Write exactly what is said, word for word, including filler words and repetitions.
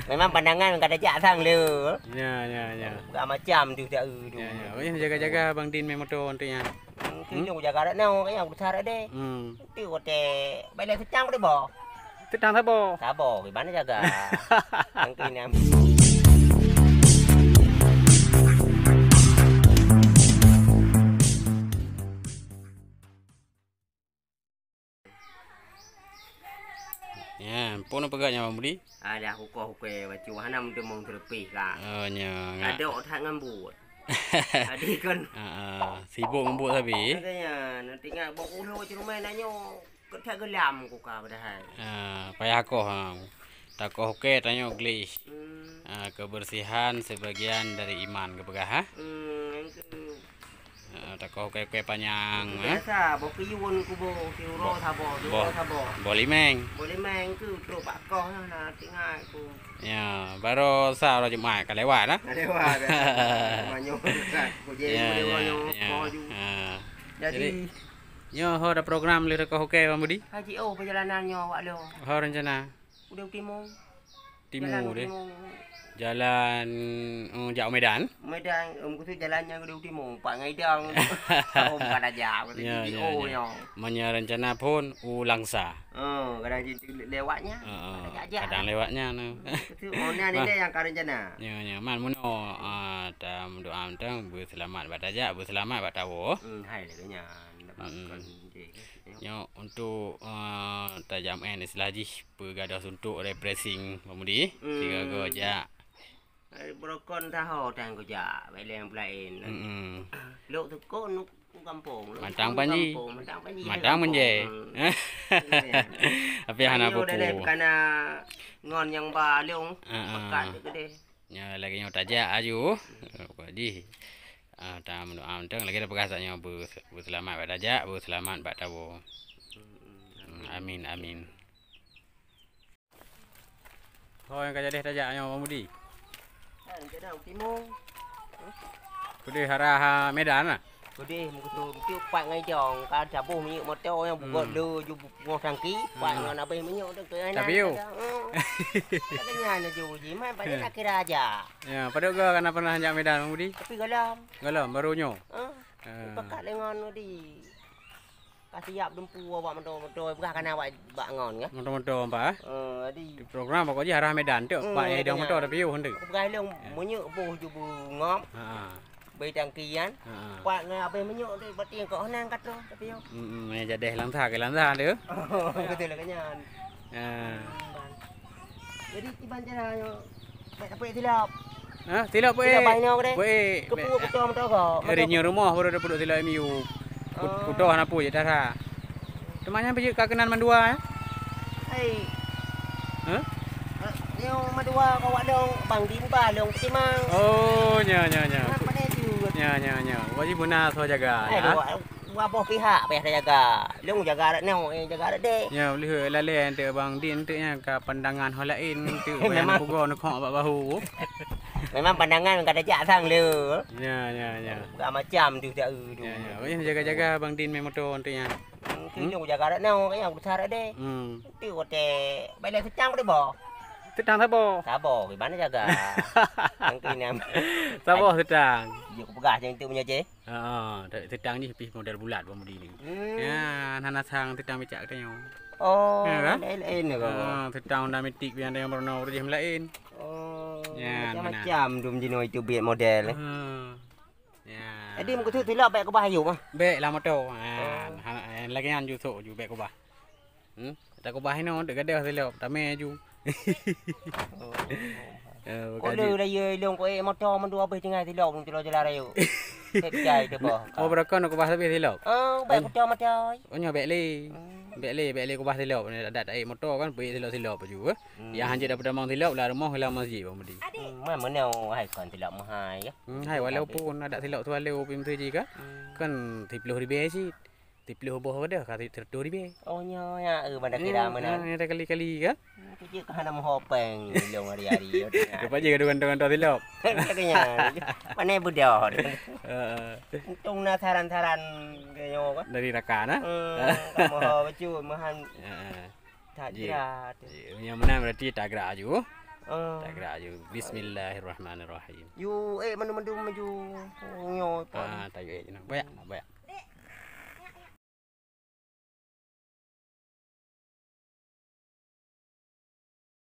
Memang pandangan ka tajak sang le. Ya, ya, ya. Bukan macam tu tak tu. Ya, ya. Oh, ya, jaga-jaga Bang Din main motor nanti ya. Hmm, tu jaga dak nau, ya, aku besar deh. Hmm. Tu kote, balik kecang boleh boh. Teutang sabo. Sabo, di mana jaga? Yang kena. Ya, pun peugah nyawa Budi. Alah, hukoh-hukoh bacu hana meuteumong teureupi ka. Oh, nya. Adok that ngan buet. Tadi kan. Ha, ha. Sibuk ngan buet sabe. Makanya, nanti ingat bawa ulo cuma nanyo. Kok that geulam kuka padahai. Ah, payah koh, ha. Takoh uke tanyoe gleh. Hmm. Ah, kebersihan sebagian dari iman geupeugah, ha? Hmm, engke. Ah, takoh uke-uke panyang, ha? Biasa, boh keuyun kubo, siuroe sabo, dua sabo. Boh limeng. Boh limeng ke trok bak koh lah, na tinggai ku. Ya, baru sa uroe Jumat ka lewat, ha? Ka lewat, biasa. Manyo, ku je, ya, ya, ya. Koh ju. Ah. Jadi, jadi, Nyoe ho ada program lé teuka uke, Bang Budi? Haji, oh, perjalanan nyoe awak lôn. Ho rencana? Udeueng timong. Timu deh. Jalan, oh, jak Medan? Medan, em, khusus jalan nyang udeueng timong, Pak Ngaidang. Oh, bukan aja, khusus ya, ya, oh, ya. Nyoe. Meunyoe rencana pun u Langsa. Oh, kadang lewatnya. Heeh. Kadang lewatnya, nah. Khusus, oh, nah, ni deh yang ka rencana. Ya, ya. Man, muno, ah, tam doa mantong, beuseulamat bak tajak, beuseulamat bak tawoe. Hmm, hai lagèe nyan. Nyoe untuk, eh, tajam eh, istilah jih peugadôh suntok refreshing, Bang Budi. Hmm. Tiga go jak. Eh, beurokon taho tan kujak, bak lé nyang peulaén. Mm-mm. Lok teuko nuk kampung, lok mantang panji. Kampung, mantang panji. Mantang panji. Hmm. Tapi hana pupu. Kana ngon nyang ba lông, heeh, pekat keudeh. Nyoe lagèe nyoe tajak aju. Pokok jih, ah, ta meudoa mantong lagèe tapeugah saat nyoe beu-, beuseulamat bak tajak, beuseulamat bak tawoe. Hmm, amin, amin. Ho nyang ka jadeh tajak nyoe, Bang Budi? Kan, kena timong. Keudeh arah, ah, Medan lah? Keudeh meukeusut, meukeusut pat ngon ijong, ka taboh minyeuk moto nyang bugot le ju pungoh tangki, pat ngon abéh minyeuk tu keu anak. Tapi yo. Kata nyan ju jimat, pat dia tak kira aja. Ya, padahal gak kana pernah jak Medan, Bang Budi? Tapi galam. Galam, baru nyoe? Ah. Pakat lengan di. Ka siap dumpu awak moto-moto, peugah kana awak bak ngon, ya. Moto-moto, Pak, eh? Eh, jadi. Di program pokok jih arah Medan tu, hmm, Pak, ya, idong moto tapi yo hendak. Peugah long, ya, minyeuk boh ju beungop. Ha. Bagi tangki kan. Ha. Kuat ngon abéh minyeuk tu, berarti kok honang kat tu, tapi yo. Hmm, hmm, ya, jadeh langsa ke langsa tu. Betul lah kan nyan. Ha. Jadi, kiban cara nyoe, bèk tapeuék silop. Ha, silop peuék. Silop bainoe deh. Peuék. Keupeue kuto moto ko? Hari nyoe rumoh baru dapeuduek silop M U. Kut-, oh. Kuto hana pue je tara. Teuma nyan peuék ka keunan mandua, eh? Hai. Hah? Eh, nyoe mandua ka wak dong, Bang Din ba long Timang. Oh, nya, nya, nya. Kenapa dia jut? Nya, nya, nya. Wajib beuna soe jaga, ya. Dua boh pihak payah tajaga. Lôn jaga adat nyoe, eh, jaga adat dek. Nyoe lheueh lalée eunteuk Bang Din eunteuk nyan ka pandangan ho laén eunteuk. Memang. Peugoe neukhok bak bahu. Memang pandangan ka tajak sang le. Ya, ya, ya. Bukan macam tu tak, eh, tu. Ya, ya. Oh, ya, jaga-jaga Bang Din mé moto eunteuk nyan. Hmm, tu lôn jaga adat nyoe, kan, aku besar adat dek. Hmm. Tu kote, balik secang boleh boh. Secang sabo? Sabo, gimana jaga? Yang kena. Sabo secang. Dia aku peugah je eunteuk meunyoe je. Ha, ha, teutang jih pih model bulat Bang Budi ni. Hmm. Ya, hana sang teutang becak geutanyoe. Oh, ya, kan? Laén-laén ni, Bang. Ha, teutang Honda Matic pian ada nyang beureunoe ureueng jih laén. Oh, ya, macam-macam dum jinoe itu biet model, eh. Ha. Ya. Jadi meukeusut silop bèk keubah ayub, ah? Bèk lah moto. Ha, oh. Ha, lagèe nyan ju sok ju bèk keubah. Hmm? Takeubah inoe, deuh gadôh silop, tamè aju. Oh. Eh, oh, bukan le ju. Dah ye ilong ko, eh, moto mandua abéh tinggai silop, ngon jalan raya. Hep jai teuboh. Oh, beurokon keubah sabé silop? Oh, bèk kuto moto. Oh, nyoe bèk lé. Hmm. Bèk lé, bèk lé keubah silop. Adat taék moto kan, bèk silop-silop aju, eh. Hmm. Nyang hanjeuet dapeutamong silop, lam rumoh, lam masjid, Bang Budi. Hmm, mana, mana, hai, kon silop meuhai, ya. Hmm, hai, walaupun adat silop swallow pih meutuji ka, hmm, kan siplôh ribèe cit. Siplôh boh ka deuh ka sireutoh ribèe. Oh, nyoe ya, eh, banda kira meunan. Ha, ya, kali-kali ka. Kejeuet ka hana meuhopeng ilong hari-hari. Lepas je gadoh gantong-gantong silop. Katanya, pandai beudôh. Heeh. Untung na saran-saran ke nyoe kan. Dari rakan, ah? Hmm, kamu ho bacut, mahan. Heeh. Tak jerat. Nyang meunan berarti tak gerak aju. Ah. Tak gerak aju. Bismillahirrahmanirrahim. Yu, eh, mandum-mandum maju. Nyoe, Pak. Ah, tak gerak aju. Banyak, banyak.